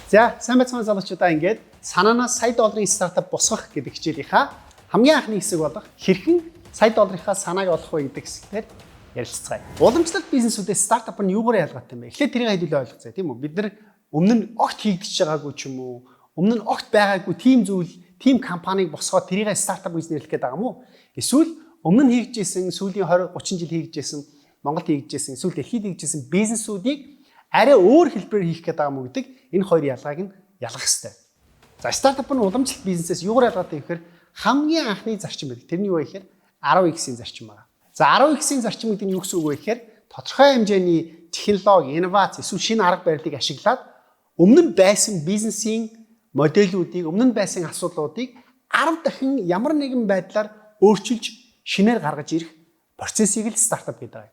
За, сайн байцгаана залуучуудаа. Ингээд санаанаас сая долларын стартап босгох гэдэг хичээлийнхаа хамгийн анхны хэсэг болох хэрхэн сая долларынхаа санааг олох вэ гэдэг хэсгээр ярилцгаая. Уламжлалт бизнесүүдээс стартап нь юугаар ялгаатай юм бэ? Эхлээд тэрийг хэдүүлээ ойлгоцъё, тийм үү? Бид нар өмнө нь огт хийгдэж байгаагүй ч юм уу, өмнө нь огт байгаагүй тийм зүйл, тийм компанийг босгоод тэрийг стартап гэж нэрлэх гээд байгаа юм уу? Эсвэл өмнө нь хийгдэж исэн, сүүлийн 20 30 жил хийгдэж исэн, Монголд хийгдэж исэн, эсвэл дэлхийд хийгдэж исэн бизнесүүдийг арай өөр хэлбэрээр хийх гээд байгаа юм уу гэдэг энэ хоёр ялгааг нь ялгах хэрэгтэй. За, стартап нь уламжлалт бизнесээс юугаар ялгаатай гэхээр хамгийн анхны зарчим байдаг. Тэр нь юу вэ гэхээр 10x-ийн зарчим байна. За, 10x-ийн зарчим гэдэг нь юу гэсэн үг вэ гэхээр тодорхой хэмжээний технологи, инновац эсвэл шинэ арга барилыг ашиглаад өмнө нь байсан бизнесийн модельүүдийг, өмнө нь байсан асуудлуудыг 10 дахин ямар нэгэн байдлаар өөрчилж шинээр гаргаж ирэх процессыг л стартап гэдэг.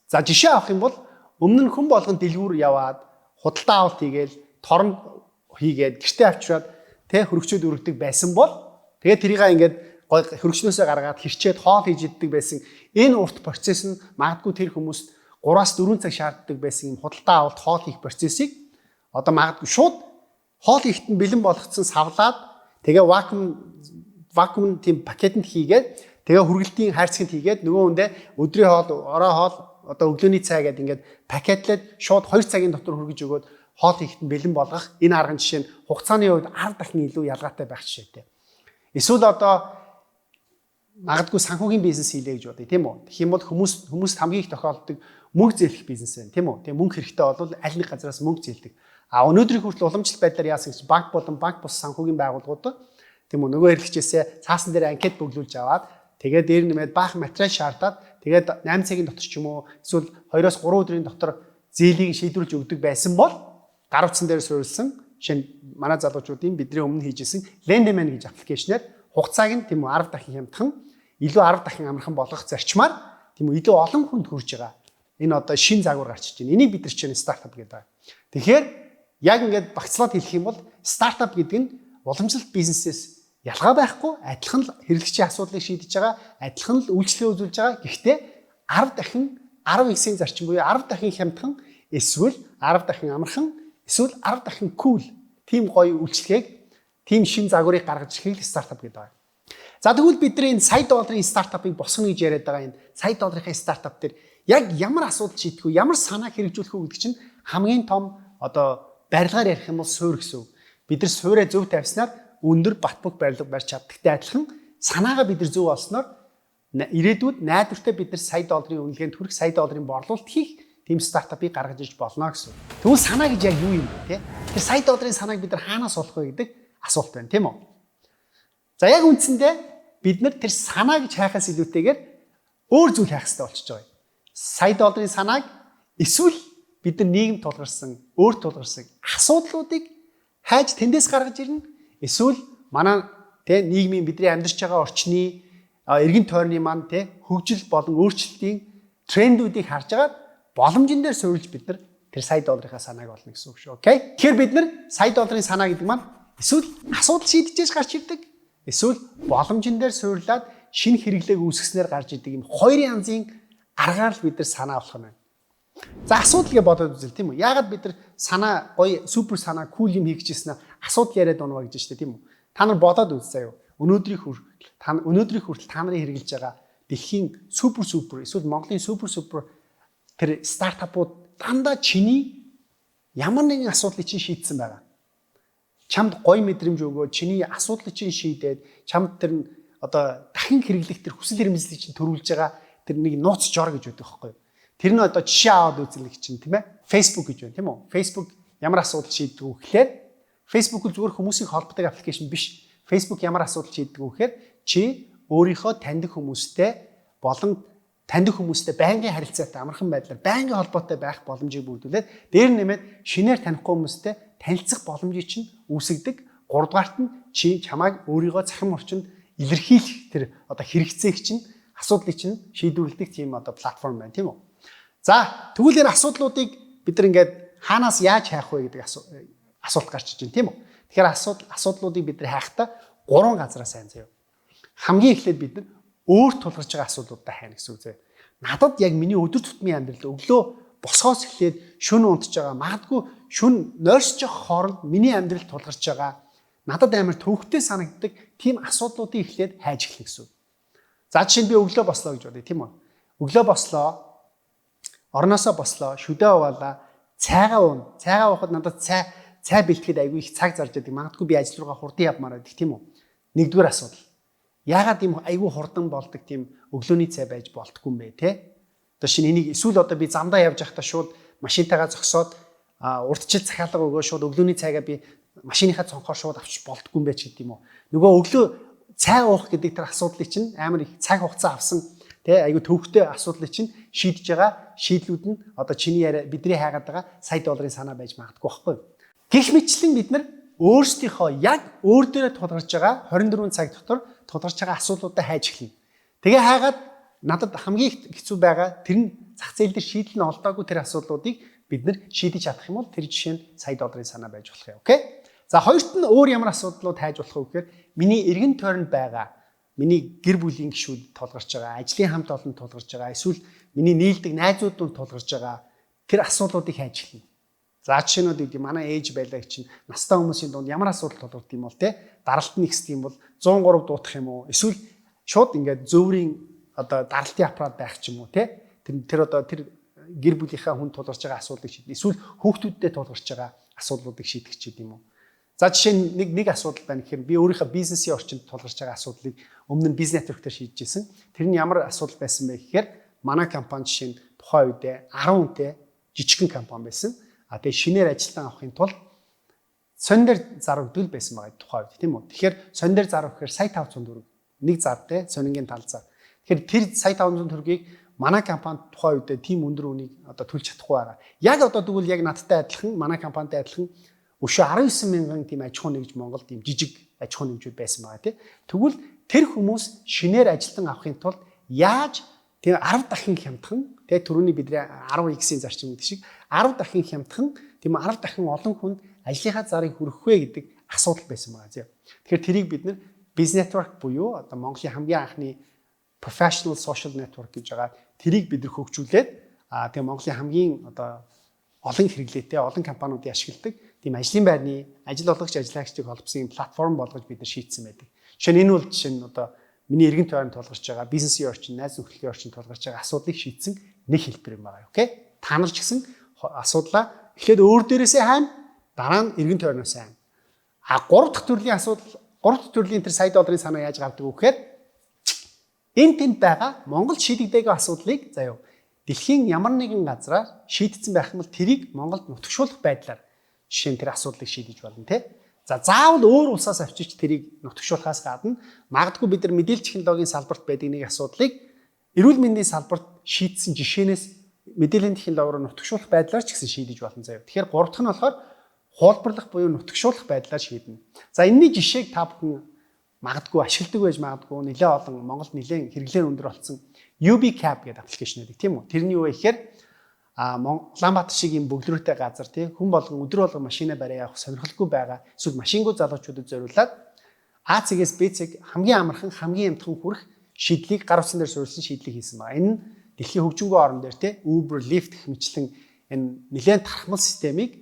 За, жишээ авах юм бол өмнө нь хүн болгон дэлгүүр яваад худалдаа авалт хийгээл, торон хийгээд, гэртээ авчираад тэ хөргөчөөд өргөдөг байсан бол тэгээд тэрийг ингээд гой хөргөчнөөсөө гаргаад хэрчээд хоол хийж иддэг байсан энэ урт процесс нь магадгүй тэр хүмүүст 3-4 цаг шаарддаг байсан юм худалдаа авалт, хоол хийх процессыг одоо магадгүй шууд хоол хийхэд нь бэлэн болгоцсон савлаад, тэгээ вакуум тийм пакетэнд хийгээд, тэгээ хүргэлтийн хайрцагт хийгээд, нөгөө хүндээ өдрийн хоол, орой хоол, одоо өглөөний цай гэдэг ингээд пакетлээд шууд 2 цагийн дотор хүргэж өгөөд хоол хийхэд нь бэлэн болгох энэ аргын жишээ нь хугацааны хувьд 10 дахин илүү ялгаатай байх жишээтэй. Эсвэл одоо магадгүй санхүүгийн бизнес хийлээ гэж бодъё, тийм үү? Тэгэх юм бол хүмүүст хамгийн их тохиолддог мөнгө зээлэх бизнес байна, тийм үү? Тэгээ мөнгө хэрэгтэй бол аль нэг газараас мөнгө зээлдэг. А өнөөдрийн хүртэл уламжлалт байдлаар яасан гэж банк болон банк бус санхүүгийн байгууллагууд, тийм үү, нөгөө хэрэглэгчээсээ цаасан дээр анкет бөглүүлж аваад, тэгээд дээр нэмээд баахан материал шаардаад, тэгээд 8 цагийн дотор ч юм уу эсвэл 2-оос 3 өдрийн дотор зээлийг шийдвэрлэж өгдөг байсан бол гар утсан дээр суурилсан шинэ манай залуучуудын бидний өмнө хийж исэн Lenderman гэж application ээр хугацааг нь, тийм үү, 10 дахин хямдхан, илүү 10 дахин амархан болгох зарчмаар, тийм үү, илүү олон хүнд хүрж байгаа. Энэ одоо шин загвар гарч иж байна. Энийг бид нар чинь стартап гэдэг. Тэгэхээр яг ингээд багцлаад хэлэх юм бол стартап гэдэг нь уламжлалт бизнесээс ялгаа байхгүй, адилхан л хэрэглэгчийн асуудлыг шийдэж байгаа, адилхан л үйлчилгээ үзүүлж байгаа. Гэхдээ 10 дахин, 10x-ийн зарчим буюу 10 дахин хямдхан эсвэл 10 дахин амархан эсвэл 10 дахин cool тийм гоё үйлчилгээг, тийм шин загварыг гаргаж ирэхийг л стартап гэдэг байна. За, тэгвэл бидний энэ сая долларын стартапыг босгоно гэж яриад байгаа энэ сая долларын стартап дээр яг ямар асуудал шийдэх вэ, ямар санаа хэрэгжүүлэх үү гэдэг чинь хамгийн том одоо барилгаар ярих юм бол суурь гэсэн үг. Бид нар суураа зөв тавьснаар өндөр бат бөх барилга барьж чаддагтай адилхан санаагаа бид нар зөв олсноор ирээдүйд найдвартай бид нар сая долларын үнэлгээнд хүрэх, сая долларын борлуулалт хийх тийм стартапыг гаргаж иж болно гэсэн. Тэгвэл санаа гэж яг юу юм бэ, те? Тэр сая долларын санааг бид нар хаанаас олох вэ гэдэг асуулт байна, тийм үү? За, яг үндсэндээ бид нар тэр санаа гэж хайхаас илүүтэйгээр өөр зүйл хайх хэрэгтэй болчихж байгаа юм. Сая долларын санааг эсвэл бид нар нийгэм тулгарсан, өөр тулгарсан асуудлуудыг хайж тэндээс гаргаж ирнэ. Эсвэл манай тэ нийгмийн, бидний амьдарч байгаа орчны, эргэн тойрны маань тэ хөгжил болон өөрчлөлтийн трендүүдийг харж агаад боломжин дээр суурилж бид нар тэр сая долларынхаа санааг олно гэсэн үг шүү. Okay. Тэгэхээр бид нар сая долларын санаа гэдэг маань эсвэл асуудал шийдэж гарч ирдэг, эсвэл боломжин дээр суурлаад шинэ хэрэглээг үүсгэснээр гарч идэг юм хоёр янзын аргаар л бид нар санаа олох юм байна. За, асуудал гэж бодоод үзэл, тийм үү? Яагаад бид нар санаа гоё супер санаа cool юм хийх гэжсэн асуудал яриад унаа гэж штэ, тийм үү? Та нар бодоод үз заяа. Өнөөдрийн хүртэл та нарын хэрэглэж байгаа дэлхийн супер супер эсвэл Монголын супер супер тэр стартапууд дандаа чиний ямар нэгэн асуудлыг чинь шийдсэн байгаа. Чамд гоё мэдрэмж өгөө, чиний асуудлыг чинь шийдээд, чамд тэр одоо дахин хэрэглэх тэр хүсэл эрмэлзлийг чинь төрүүлж байгаа тэр нэг нууц жор гэж байдаг байхгүй юу? Тэр нь одоо жишээ аваад үзэл чинь, тийм ээ. Facebook гэж байна, тийм үү? Facebook ямар асуудал шийддэг вэ гэхээр Facebook зүгээр хүмүүсийг холбодог application биш. Facebook ямар асуудал шийддэг вэ гэхээр чи өөрийнхөө таньдаг хүмүүстэй болон таньдаг хүмүүстэй байнгын харилцаатай, амархан байдлаар байнгын холбоотой байх боломжийг бүрдүүлээд, дээр нэмээд шинээр танихгүй хүмүүстэй танилцах боломжийг чинь үүсгэдэг. Гуравдугаарт нь чи чамайг өөрийгөө цахим орчинд илэрхийлэх тэр одоо хэрэгцээг чинь, асуудлыг чинь шийдвэрлэдэг тийм одоо платформ байна, тийм үү? За, тэгвэл энэ асуудлуудыг бид нар ингээд хаанаас яаж хайх вэ гэдэг асуулт гарч иж байна, тийм үү? Тэгэхээр асуудлуудыг бид нар хайхдаа гурван газараас сайн заяа. Хамгийн эхлээд бид нар өөр тулгарч байгаа асуудлуудаа хайна гэсэн үг заяа. Надад яг миний өдөр тутмын амьдрал өглөө босгоос эхлээд шөнө унтж байгаа магадгүй шүн нойрсож явах хооронд миний амьдрал тулгарч байгаа, надад амар төвөгтэй санагддаг тийм асуудлуудыг эхлээд хайж эхлэх гэсэн. За, жишээ нь би өглөө бослоо гэж бодъё, тийм үү? Өглөө бослоо. Орноосоо бослоо, шүдээ угаалаа, цайгаа уун. Цайгаа уухад надад цай бэлтгэхэд айгүй их цаг зарж байдаг. Магадгүй би ажил руугаа хурдан явмаар байдаг, тийм үү? Нэгдүгээр асуудал. Яагаад ийм айгүй хурдан болдог тийм өглөөний цай байж болдгоо юм бэ, те? Одоо шинэ энийг эсвэл одоо би замдаа явж байхдаа шууд машинтайгаа зогсоод урдчил захиалга өгөө шууд өглөөний цайгаа би машиныхаа цонхоор шууд авчиж болдгоо юм бэ ч гэдэг юм уу. Нөгөө өглөө цай уух гэдэг тэр асуудлыг чинь амар их цаг хугацаа авсан, тэ, айгүй төвөгтэй асуудлыг чинь шийдэж байгаа шийдлүүд нь одоо чиний яриа, бидний хайгаад байгаа сая долларын санаа байж магадгүй байхгүй юу. Гэх мэтчлэн бид нар өөрсдийнхөө яг өөр дээрээ тулгарч байгаа, 24 цаг дотор тулгарч байгаа асуудлуудаа хайж эхэлнэ. Тэгээ хайгаад надад хамгийн хэцүү байгаа тэр нь зах зээл дээр шийдэл нь олдоогүй тэр асуудлуудыг бид нар шийдэж чадах юм бол тэр жишээ нь сая долларын санаа байж болох юм. Okay? За, хоёрт нь өөр ямар асуудлууд хайж болох вэ гэхээр миний эргэн тойронд байгаа, миний гэр бүлийн гишүүд тулгарч байгаа, ажлын хамт олон тулгарч байгаа, эсвэл миний нийлдэг найзууд тулгарч байгаа тэр асуудлуудыг хайж эхэлнэ. За, жишээнүүд гэдэг, манай ээж байлаа чинь настай хүмүүсийн дунд ямар асуудал тулгардаг юм бол, те, даралт нь ихсдэг юм бол 103 дуутах юм уу? Эсвэл шууд ингээд зөөврийн одоо даралтын аппарат байх ч юм уу, те, тэр одоо тэр гэр бүлийнхаа хүн тулгарч байгаа асуудлыг шийдэх. Эсвэл хүүхдүүдтэй тулгарч байгаа асуудлуудыг шийдэх ч гэдэм юм уу. За, жишээ нь нэг асуудал байна гэхээр би өөрийнхөө бизнесийн орчинд тулгарч байгаа асуудлыг өмнө нь бизнес network дээр шийдэж ирсэн. Тэр нь ямар асуудал байсан бэ гэхээр манай компани жишээ нь тухайн үедээ 10 хүнтэй жижигхэн компани байсан. А тэгээ шинээр ажилтан авахын тулд сонин дээр зар өгдөг байсан байгаа тухайн үед, тийм үү. Тэгэхээр сонин дээр зар өгөхээр сая 500 төгрөг нэг зар, те, сонингийн тал зар. Тэгэхээр тэр сая 500 төгрөгийг манай компани тухайн үедээ тийм өндөр үнийг одоо төлж чадахгүй байгаа. Яг одоо тэгвэл яг надтай адилхан, манай компанитай адилхан өшөө 19 мянган тийм аж ахуй нэгж, Монголд тийм жижиг аж ахуй нэгжүүд байсан байгаа, тий. Тэгвэл тэр хүмүүс шинээр ажилтан авахын тулд яаж тийм 10 дахин хямдхан, тий, түрүүний бидний 10x-ийн зарчим гэдэг шиг 10 дахин хямдхан, тийм 10 дахин олон хүнд ажлынхаа зарыг хүргэх вэ гэдэг асуудал байсан байгаа зөө. Тэгэхээр тэрийг бид нар бизнес network буюу одоо Монголын хамгийн анхны professional social network гэж байгаа тэрийг бид нар хөгжүүлээд, тэгээ Монголын хамгийн одоо олон хэрэглээтэй, олон компаниудын ашигладаг тийм ажлын байрны ажил олгогч, ажиллагчдыг холбосон юм платформ болгож бид нар шийдсэн байдаг. Жишээ нь энэ бол жишээ нь одоо миний эргэн тойронд тулгарч байгаа, бизнесийн орчин, найз нөхөдлийн орчин тулгарч байгаа асуудлыг шийдсэн нэг хэлбэр юм байгаа. Okay? Та нар ч гэсэн асуудлаа эхлээд өөр дээрээсээ хайна, дараа нь эргэн тойрноос хайна. А гурав дахь төрлийн асуудал, гурав дахь төрлийн тэр сая долларын санаа яаж гардаг вэ гэхээр энэ тэнд байгаа Монголд шийдэгдээгүй асуудлыг, заяа, дэлхийн ямар нэгэн газраар шийдсэн байх юм бол тэрийг Монголд нутагшуулах байдлаар жишээ нь тэр асуудлыг шийдэж болно, тий. За, заавал өөр улсаас авчиж тэрийг нутагшуулахаас гадна магадгүй бид нар мэдээлэл технологийн салбарт байдаг нэг асуудлыг эрүүл мэндийн салбарт шийдсэн жишээнээс мэдээллийн технологи руу нутагшуулах байдлаар ч гэсэн шийдэж болно, заяа. Тэгэхээр гурав дахь нь болохоор хуулбарлах буюу нутагшуулах байдлаар шийднэ. За, энэний жишээг та бүхэн магадгүй ашигладаг байж магадгүй, нэлээд олон Монголд нэлээд хэрэглээ өндөр болсон UB Cab гэдэг application байдаг, тийм үү? Тэрний юу вэ гэхээр Улаанбаатар шиг юм бөглөрөөтэй газар, тий, хүн болгон өдөр болгон машина бариа явах сонирхолгүй байгаа, эсвэл машингүй залуучуудад зориулаад А цэгээс Б цэг хамгийн амархан, хамгийн хямдхан хүрэх шийдлийг, гар утсан дээр суурилсан шийдлийг хийсэн байна. Энэ нь дэлхийн хөгжингүй орн дээр, тий, Uber, Lyft гэх мэтчлэн энэ нэлээд тархмал системийг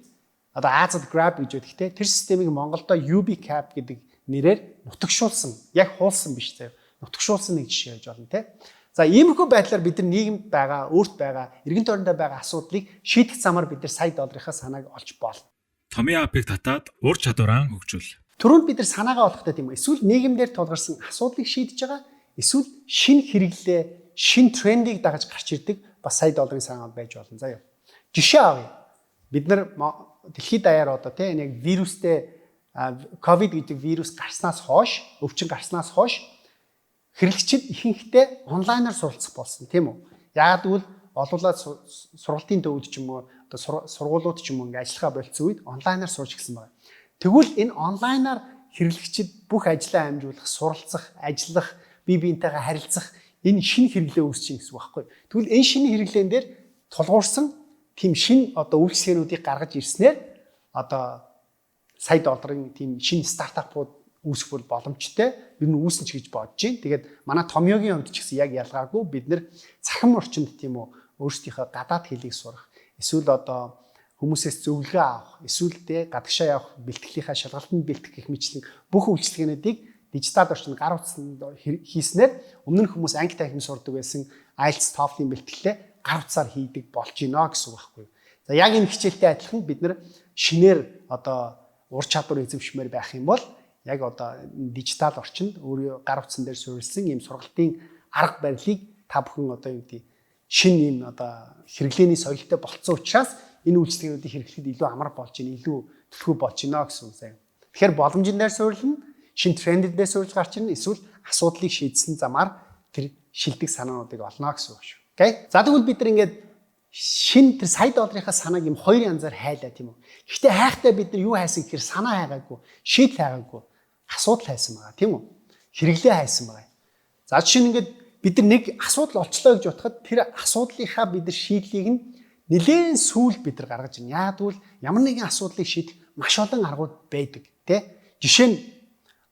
одоо Азад Grab гэж байдаг, те, тэр системийг Монголдо UB Cab гэдэг нэрээр нутагшуулсан, яг хуулсан биш заяа. Нутагшуулсан нэг жишээ байж болно, те. За, иймэрхүү байдлаар бид нар нийгэмд байгаа, өөрт байгаа, эргэн тойрондоо байгаа асуудлыг шийдэх замаар бид нар сая долларынхаа санааг олж болно. Томьёо app ыг татаад ур чадвараа хөгжүүл. Түрүүнд бид нар санаагаа олохдоо, тийм үү? Эсвэл нийгэмдэр тулгарсан асуудлыг шийдэж байгаа, эсвэл шинэ хэрэглээ, шинэ трендийг дагаж гарч ирдэг бас сая долларын санаа байж болно, заяа. Жишээ авъя. Бид нар дэлхийд даяар одоо, тийм, яг вирустэй ковид гэдэг вирус гарснаас хойш, өвчин гарснаас хойш хэрэглэгчид ихэнхдээ онлайнаар суралцах болсон, тийм үү? Яагаад гэвэл олуулаад сургалтын төвүүд ч юм уу, одоо сургуулиуд ч юм уу ингээ ажиллахаа болцсон үед онлайнаар сурч эхэлсэн байна. Тэгвэл энэ онлайнаар хэрэглэгчид бүх ажлаа амжуулах, суралцах, ажиллах, бие биентэйгээ харилцах энэ шинэ хэрэглээ үүсэж чинь гэсэн үг байхгүй. Тэгвэл энэ шинэ хэрэглээн дээр тулгуурсан тийм шинэ одоо үйлчилгээнүүдийг гаргаж ирснээр одоо сая долларын тийм шинэ стартапууд үүсэх бол боломжтой. Ер нь үүснэ ч гэж бодож байна. Тэгээд манай Томьёогийн хувьд ч гэсэн яг ялгаагүй бид нар цахим орчинд, тийм үү, өөрсдийнхөө гадаад хэлийг сурах эсвэл одоо хүмүүсээс зөвлөгөө авах, эсвэл тэ гадагшаа явах бэлтгэлийнхаа шалгалтанд бэлтгэх гэх мэтлэн бүх үйлчилгээнүүдийг дижитал орчинд гар утсанд хийснээр өмнө нь хүмүүс англи танхим сурдаг байсан IELTS, TOEFL-ийн бэлтгэлээ гар утсаар хийдэг болж гинэ гэсэн үг байхгүй юу. За яг энэ хичээлтэй адилхан бид нар шинээр одоо ур чадвар эзэмшмээр байх юм бол яг одоо дижитал орчинд өөрөө гар утсан дээр суурилсан ийм сургалтын арга барилыг та бүхэн одоо юу гэдэг шинэ ийм одоо хэрэглээний соёлтой болцсон учраас энэ үйлчилгээнүүдийг хэрэглэхэд илүү амар болж байна, илүү түлхүү болж байна гэсэн үг заяа. Тэгэхээр боломжин дээр суурилна, шинэ трендэн дээр суурилж гарч ирнэ, эсвэл асуудлыг шийдсэн замаар тэр шилдэг санаануудыг олно гэсэн үг шүү. Окей. За тэгвэл бид нар ингээд шинэ тэр сая долларынхаа санааг юм хоёр янзаар хайлаа, тийм үү. Гэхдээ хайхтаа бид нар юу хайсан гэхээр санаа хайгаагүй, шийдэл хайгаагүй, асуудал хайсан байгаа, тийм үү? Хэрэглээ хайсан байгаа. За жишээ нь ингээд бид нар нэг асуудал олчлоо гэж бодоход тэр асуудлынхаа бид нар шийдлийг нь нэлээн сүүл бид нар гаргаж ирнэ. Яагаад гэвэл ямар нэгэн асуудлыг шийдэх маш олон аргууд байдаг, тий? Жишээ нь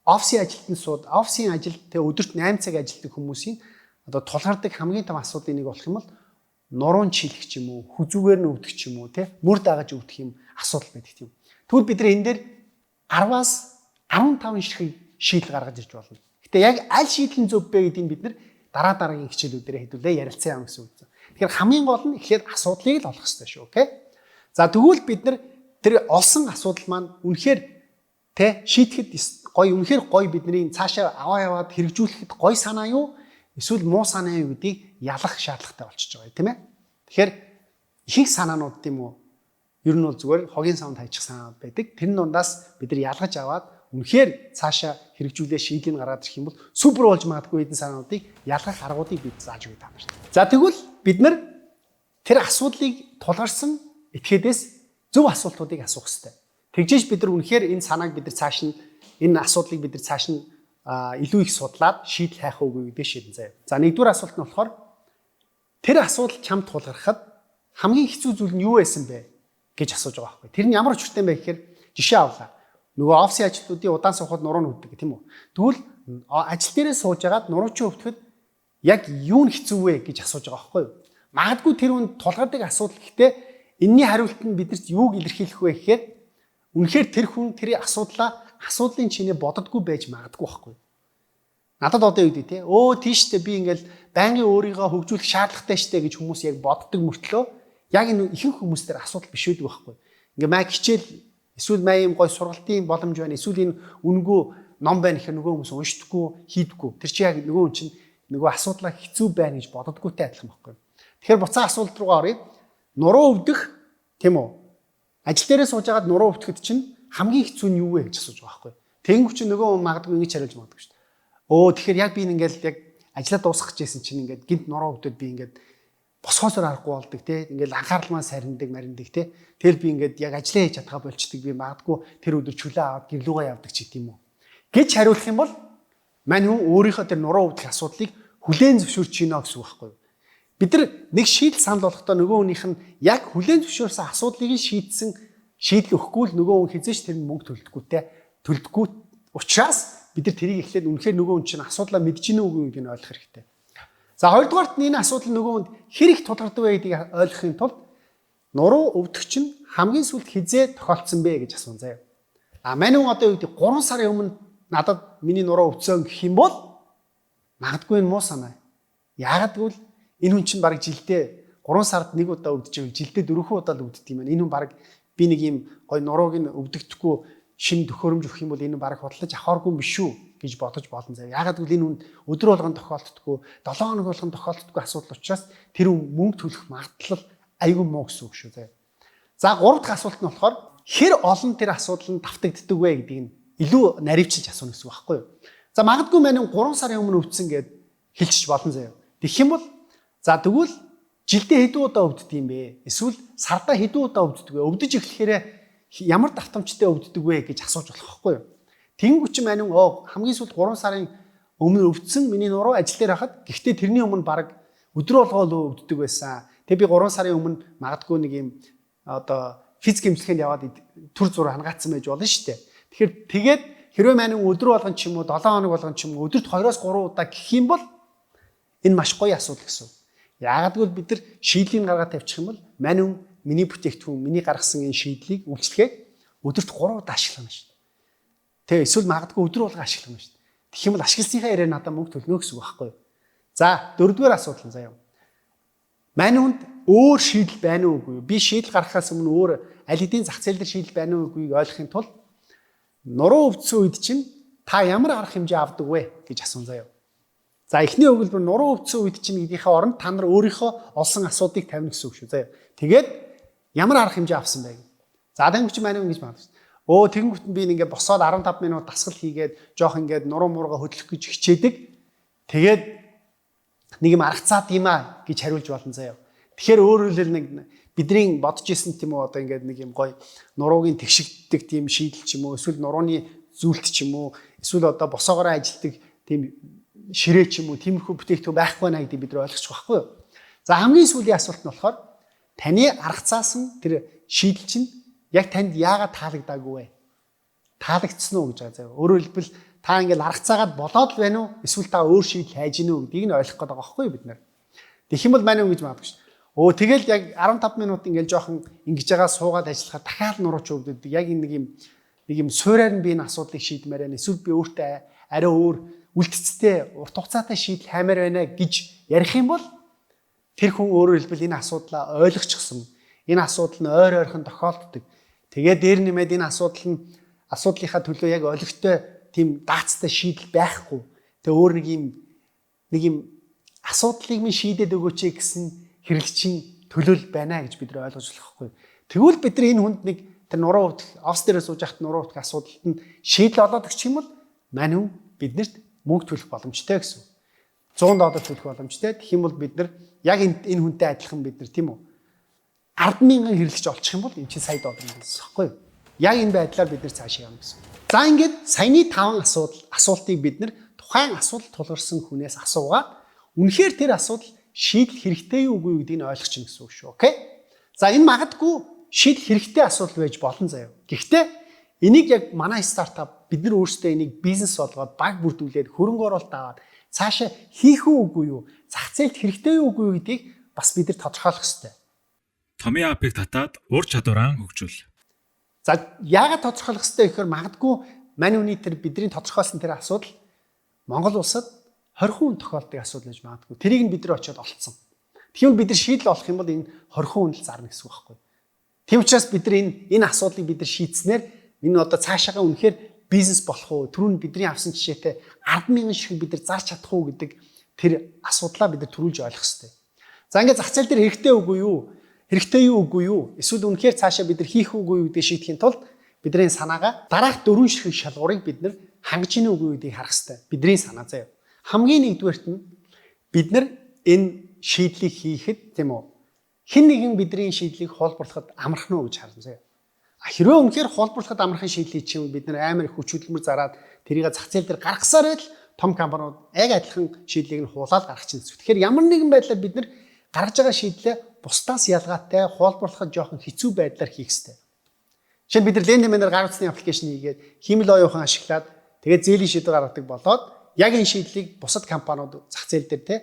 офисын ажилтны сууд, офисын ажилд тэ өдөрт 8 цаг ажилладаг хүмүүсийн одоо тулгардаг хамгийн том асуудлын нэг болох юм бол нуруунд чийлэх ч юм уу, хүзүүгээр нь өвдөх ч юм уу, тий? Мөр дагаж өвдөх юм асуудал байдаг тийм. Тэгвэл бид нар энэ дээр 10-аас 15 ширхэг шийдэл гаргаж ирж болно. Гэтэ яг аль шийдэл нь зөв бэ гэдгийг бид нар дараа дараагийн хичээлүүдээр хэдүүлээ ярилцсан юм гэсэн үг. Тэгэхээр хамгийн гол нь эхлээд асуудлыг л олох хэрэгтэй шүү, окей? За тэгвэл бид нар тэр олсон асуудал маань үнэхээр тэ шийдэхэд гоё, үнэхээр гоё, бидний цаашаа аваа яваад хэрэгжүүлэхэд гоё санаа юу эсвэл муу санаа юу гэдгийг ялах шаардлагатай болчихж байгаа, тийм ээ. Тэгэхээр ихэнх санаанууд тийм үү ер нь бол зүгээр хогийн савнд хайчих санаанууд байдаг. Тэр дундаас бид нар ялгаж аваад үнэхээр цаашаа хэрэгжүүлээ шийдлийг гаргаад ирэх юм бол супер болж магадгүй хэдэн санаануудыг ялгах аргуудыг бид зааж өгье та нарт. За тэгвэл бид нар тэр асуудлыг тулгарсан этгээдээс зөв асуултуудыг асуух хэрэгтэй. Тэгжээж бид нар үнэхээр энэ санааг бид нар цааш нь энэ асуудлыг бид нар цааш нь илүү их судлаад шийдэл хайх уугүй гэдгийг шийдэн заяа. За нэгдүгээр асуулт нь болохоор тэр асуудал чамд тулгархад хамгийн хэцүү зүйл нь юу байсан бэ гэж асууж байгаа байхгүй. Тэр нь ямар учиртай юм бэ гэхээр жишээ авлаа. Нөгөө офисын ажилтнуудын удаан суухад нуруу нь өвддөг, тийм үү? Тэгвэл ажил дээрээ сууж агаад нуруу чинь өвдөхөд яг юу нь хэцүү вэ гэж асууж байгаа байхгүй юу? Магадгүй тэр хүн тулгардаг асуудал, гэхдээ энэний хариулт нь биднэрт юуг илэрхийлэх вэ гэхээр үнэхээр тэр хүн тэр асуудлаа асуудлын чинээ боддоггүй байж магадгүй байхгүй юу? Надад одоо юу гэдэг те? Өө тийштэй би ингээл байнгын өөрийгөө хөгжүүлэх шаардлагатай штэ гэж хүмүүс яг боддог мөртлөө яг энэ ихэнх хүмүүс дээр асуудал биш байдаг байхгүй юу? Ингээ маа хичээл эсвэл маа юм гой сургалтын боломж байна. Эсвэл энэ үнэгүй ном байна гэхээр нөгөө хүмүүс уншдаггүй, хийдэггүй. Тэр чинь яг нөгөө хүн чинь нөгөө асуудлаа хэцүү байна гэж боддоггүйтэй адилхан байхгүй юу? Тэгэхээр буцаа асуулт руугаа оръё. Нуруу өвдөх, тийм үү? Ажил дээрээ сууж байгаад нуруу өвдөхөд чинь хамгийн хэцүү нь юу вэ гэж асууж байгаа байхгүй юу? Тэнгүү чинь нөгөө хүн магадгүй ингэж хариулж магадгүй шүү дээ. Өө тэгэхээр яг би ингээл яг ажлаа дуусгах гэжсэн чинь ингээд гинт нуруу өвдөд би ингээд босгоосоор аргагүй болдог те, ингээл анхаарал маань сарндаг мариндаг те, тэр би ингээд яг ажлаа хийж чадхаа болчдөг, би магадгүй тэр өдөр чөлөө аваад гэрлүүгээ явдаг ч гэдэм үү гэж хариулах юм бол мань хүн өөрийнхөө тэр нуруу өвдөх асуудлыг хүлээн зөвшөөрч гинэ гэсэн үг байхгүй юу? Бид нар нэг шийдэл санал болгохдоо нөгөө хүнийх нь яг хүлээн зөвшөөрсөн асуудлыг нь шийдсэн шийдэл өгөхгүй л нөгөө хүн хизээч тэр мөнгө төлдөггүй те, төлдөггүй учраас бид нар тэрийг эхлээд үнэхээр нөгөө хүн чинь асуудлаа мэдж гинэ үгүй гэдгийг ойлгох хэрэгтэй. За хоёрдугаарт нь энэ асуудал нөгөө хүнд хэр их тулгардаг вэ гэдгийг ойлгохын тулд нуруу өвдөх чинь хамгийн сүүлд хизээ тохиолдсон бэ гэж асуун заяа. А мань хүн одоо юу гэдэг 3 сарын өмнө надад миний нуруу өвдсөн гэх юм бол магадгүй энэ муу санаа. Яагаад гэвэл энэ хүн чинь бараг жилдээ 3 сард нэг удаа өвдөж байвал жилдээ 4 удаа л өвддөг юм байна. Энэ хүн бараг би нэг юм гой нурууг нь өвдөгдөхгүй шинэ төхөөрөмж өгөх юм бол энэ бараг худалдаж авахааргүй юм биш үү гэж бодож болно заяа. Яагаад гэвэл энэ хүн өдөр болгон тохиолддоггүй, 7 хоног болгон тохиолддоггүй асуудал учраас тэр хүн мөнгө төлөх магадлал айгүй муу гэсэн үг шүү заяа. За гурав дахь асуулт нь болохоор хэр олон тэр асуудал нь давтагддаг вэ гэдгийг нь илүү наривчилж асууна гэсэн үг байхгүй юу? За магадгүй маань 3 сарын өмнө өвдсөн гэд хэлчих болно заяа. Тэгэх юм бол за тэгвэл жилдээ хэдэн удаа өвддөг юм бэ? Эсвэл сардаа хэдэн удаа өвддөг вэ? Өвдөж эхлэхээр ямар давтамжтай өвддөг вэ гэж асууж болох байхгүй юу? Тэнгүү чи маань хамгийн сүүлд 3 сарын өмнө өвдсөн миний нуруу ажил дээр хахад, гэхдээ тэрний өмнө баг өдрө болгоо өвддөг байсан. Тэгээ би 3 сарын өмнө магадгүй нэг юм одоо физик эмчилгээнд яваад төр зур хангаацсан байж болно шүү дээ. Тэгэхээр тэгээд хэрвээ маань өдрө болгон ч юм уу 7 хоног болгон ч юм уу өдөрт 2-3 удаа гэх юм бол энэ маш гоё асуудал гэсэн. Яагаад гэвэл бид нар шийдлийг гаргаад тавьчих юм бол мань хүн миний бүтээгдэхүүн, миний гаргасан энэ шийдлийг, үйлчилгээг өдөрт 3 удаа ашиглана шүү дээ. Тэ эсвэл магадгүй өдөр болго ашиглана шүү дээ. Тэгэх юм бол ашигласныхаа яриа надад мөнгө төлнө гэсэн үг байхгүй юу? За, дөрөвдүгээр асуудал нь заяа. Мань хүнд өөр шийдэл байна уу үгүй юу? Би шийдэл гаргахаас өмнө өөр аль хэдийн зах зээл дээр шийдэл байна уу үгүйг ойлгохын тулд нуруу өвдсөн үед чинь та ямар арга хэмжээ авдаг вэ гэж асуун заяа. За, эхний өгүүлбэр нуруу өвдсөн үед чинь гэдгийнхээ оронд та нар өөрийнхөө олсон асуудлыг тавина гэсэн үг шүү заяа. Тэгээд ямар арга хэмжээ авсан бэ? За, тэнгуү чи маань ингэж магадгүй. Өө, тэгэнгүүт нь би ингээд босоод 15 минут дасгал хийгээд жоох ингээд нуруу мурга хөдлөх гэж хичээдэг. Тэгээд нэг юм аргацаад юм а гэж хариулж болно заяа. Тэгэхээр өөрөөр хэлбэл нэг бидний бодож исэн тийм үү, одоо ингээд нэг юм гоё нуруугийн тэгшигддэг тийм шийдэл ч юм уу, эсвэл нурууны зүйлт ч юм уу, эсвэл одоо босоогоороо ажилтдаг тийм ширээ ч юм уу, тиймэрхүү бүтээгдэхүүн байхгүй наа гэдгийг бид нар ойлгочих байхгүй юу. За, хамгийн сүүлийн асуулт нь болохоор таны аргацаасан тэр шийдэл чинь яг танд яагаад таалагдаагүй вэ? Таалагдсан уу гэж байгаа заяа. Өөрөөр хэлбэл та ингээл аргацаагаад болоод л байна уу? Эсвэл та өөр шийдэл хайж гинүү гэдгийг нь ойлгох гээд байгаа байхгүй юу бид нар. Тэгэх юм бол маань ингэж магадгүй шүү. Өө, тэгэл яг 15 минут ингээл жоохон ингэж байгаа суугаад ажиллахаар дахиад нурууч өвдөд. Яг энэ нэг юм суураар нь би энэ асуудлыг шийдмээр байна. Эсвэл би өөртөө арай өөр үлдцтэй урт хугацаатай шийдэл хаймаар байна гэж ярих юм бол тэр хүн өөрөөр хэлбэл энэ асуудлаа ойлгочихсон. Энэ асуудал нь ойр ойрхон тохиолддог. Тэгээд дээр нэмээд энэ асуудал нь асуудлынхаа төлөө яг олигтой тийм даацтай шийдэл байхгүй. Тэгээ өөр нэг юм асуудлыг минь шийдээд өгөөч гэсэн хэрэглэгчийн төлөөл байна гэж бид нар ойлгож болохгүй. Тэгвэл бид нар энэ хүнд нэг тэр нуруу өвдөх, офис дээр сууж байхад нуруу өвдөх асуудалд нь шийдэл олоод өгчих юм бол мань хүн биднэрт мөнгө төлөх боломжтой гэсэн. 100 доллар төлөх боломжтой. Тэгэх юм бол бид нар яг энэ хүнтэй адилхан бид нар, тийм үү, 10,000 хэрэглэгч олчих юм бол эн чинь сая доллар гэсэн байхгүй юу? Яг энэ байдлаар бид нар цаашаа явна гэсэн. За, ингээд саяны таван асуудал асуултыг бид нар тухайн асуудал тулгарсан хүнээс асуугаад үнэхээр тэр асуудал шийдэл хэрэгтэй юу үгүй юу гэдгийг нь ойлгочих гэсэн үг шүү. Okay? За, энэ магадгүй шийдэл хэрэгтэй асуудал байж болно заяа. Гэхдээ энийг яг манай стартап бид нар өөрсдөө энийг бизнес болгоод баг бүрдүүлээд хөрөнгө оруулалт аваад цаашаа хийх үү үгүй юу, зах зээлд хэрэгтэй юу үгүй юу гэдгийг бас бид нар тодорхойлох хэрэгтэй. Томьёо app ыг татаад ур чадвараа хөгжүүл. За, яагаад тодорхойлох хэрэгтэй гэхээр магадгүй мань үний тэр бидний тодорхойлсон тэр асуудал Монгол улсад 20 хүн тохиолддог асуудал гэж магадгүй. Тэрийг нь бид нар очиод олцсон. Тэгэхээр бид нар шийдэл олох юм бол энэ 20 хүн л зарна гэсэн үг байхгүй. Тийм учраас бид нар энэ асуудлыг бид нар шийдснээр энэ одоо цаашаага үнэхээр бизнес болох уу? Түрүүн бидний авсан жишээтэй 10,000 шиг бид нар зарч чадах уу гэдэг тэр асуудлаа бид нар түрүүлж ойлгох хэрэгтэй. За, ингээд зах зээл дээр хэрэгтэй үгүй юу? Хэрэгтэй юу үгүй юу? Эсвэл үнэхээр цаашаа бид нар хийх үгүй юу гэдгийг шийдэхин тулд бидний санаагаа дараах дөрвөн ширхэг шалгуурыг бид нар хангаж ийн үгүй гэдгийг харах хэрэгтэй. Бидний санаа заяа. Хамгийн нэгдүгээрт нь бид нар энэ шийдлийг хийхэд, тийм үү, хэн нэгэн бидний шийдлийг хуулбарлахад амархан уу гэж харна заяа. А хэрвээ үнэхээр хуулбарлахад амархан шийдэл хийчих юм, бид нар амар их хүч хөдөлмөр зараад тэрийг зах зээл дээр гаргасаар байтал том компаниуд яг адилхан шийдлийг нь хуулаад гаргах чинь гэсэн. Тэгэхээр ямар нэгэн байдлаар бид нар гаргаж байгаа шийдлээ бусдаас ялгаатай, хуулбарлахад жоохон хэцүү байдлаар хийх хэрэгтэй. Жишээ нь бид нар LendMN-ээр гар утасны application хийгээд хиймэл оюухан ашиглаад тэгээд зээлийн шийдвэр гаргадаг болоод яг энэ шийдлийг бусад компаниуд зах зээл дээр те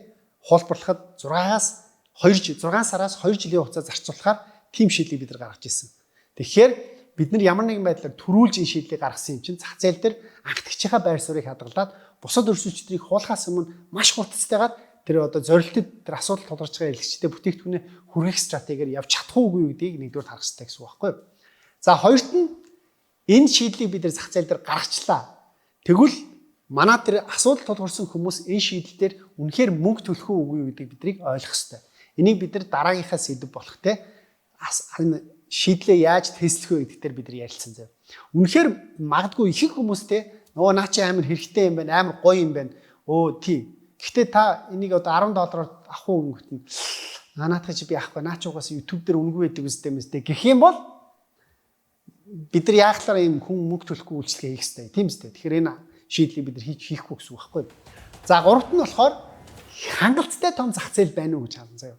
хуулбарлахад 6-аас 2 жил, 6 сараас 2 жилийн хугацаа зарцуулахаар тийм шийдлийг бид нар гаргаж ирсэн. Тэгэхээр бид нар ямар нэгэн байдлаар түрүүлж энэ шийдлийг гаргасан юм чинь зах зээл дээр анхдагчийнхаа байр суурийг хадгалаад бусад өрсөлдөгчдийг хуулахаас өмнө маш хурдцтайгаар тэр одоо зорилтод, тэр асуудал тулгарч байгаа хэрэглэгчтэй бүтээгдэхүүнээ хүргэх стратегиэр явж чадах уугүй гэдгийг нэгдүгээр харах хэрэгтэй гэсэн үг байхгүй юу? За, хоёрт нь энэ шийдлийг бид нар зах зээл дээр гаргачлаа. Тэгвэл манай тэр асуудал тулгарсан хүмүүс энэ шийдэл дээр үнэхээр мөнгө төлөх үү үгүй юу гэдгийг биднийг ойлгох хэрэгтэй. Энийг бид нар дараагийнхаа сэдэв болох те энэ шийдлээ яаж тестлэх вэ гэдэг дээр бид нар ярилцсан зав. Үнэхээр магадгүй ихэнх хүмүүс те нөгөө наа чи амар хэрэгтэй юм байна, амар гоё юм байна. Өө, тий. Гэхдээ та энийг одоо 10 доллараар авах уу гэнгэт нь наатах чи би авахгүй. Наа чи угаасаа YouTube дээр үнэгүй байдаг үстэй мэстэй гэх юм бол бид нар яахлаараа ийм хүн мөнгө төлөхгүй үйлчилгээ хийх хэрэгтэй. Тийм үстэй. Тэгэхээр энэ шийдлийг бид нар хийхгүй гэсэн үг байхгүй. За, гуравт нь болохоор хангалттай том зах зээл байна уу гэж харсан заяа.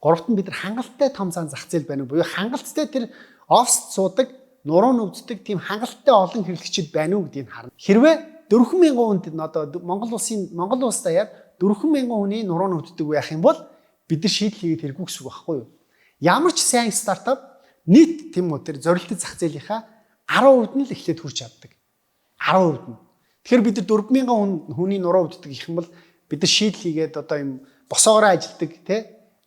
Гуравт нь бид нар хангалттай том зах зээл байна уу? Буюу хангалттай тэр оффист суудаг, нуруу нүвддэг тийм хангалттай олон хэрэглэгчид байна уу гэдгийг харна. Хэрвээ 4,000 хүнд одоо Монгол улс даяар 4,000 хүний нуруу нүвддэг байх юм бол бид нар шийдэл хийгээд хэрэггүй гэсэн үг байхгүй юу? Ямар ч сайн стартап нийт, тийм үү, тэр зорилттой зах зээлийнхаа 10% нь л эхлээд хүрч чаддаг. 10% нь. Тэгэхээр бид нар 4000 хүн хүний нуруу өвддөг гэх юм бол бид нар шийдэл хийгээд одоо юм босоогоор ажилдаг, тий,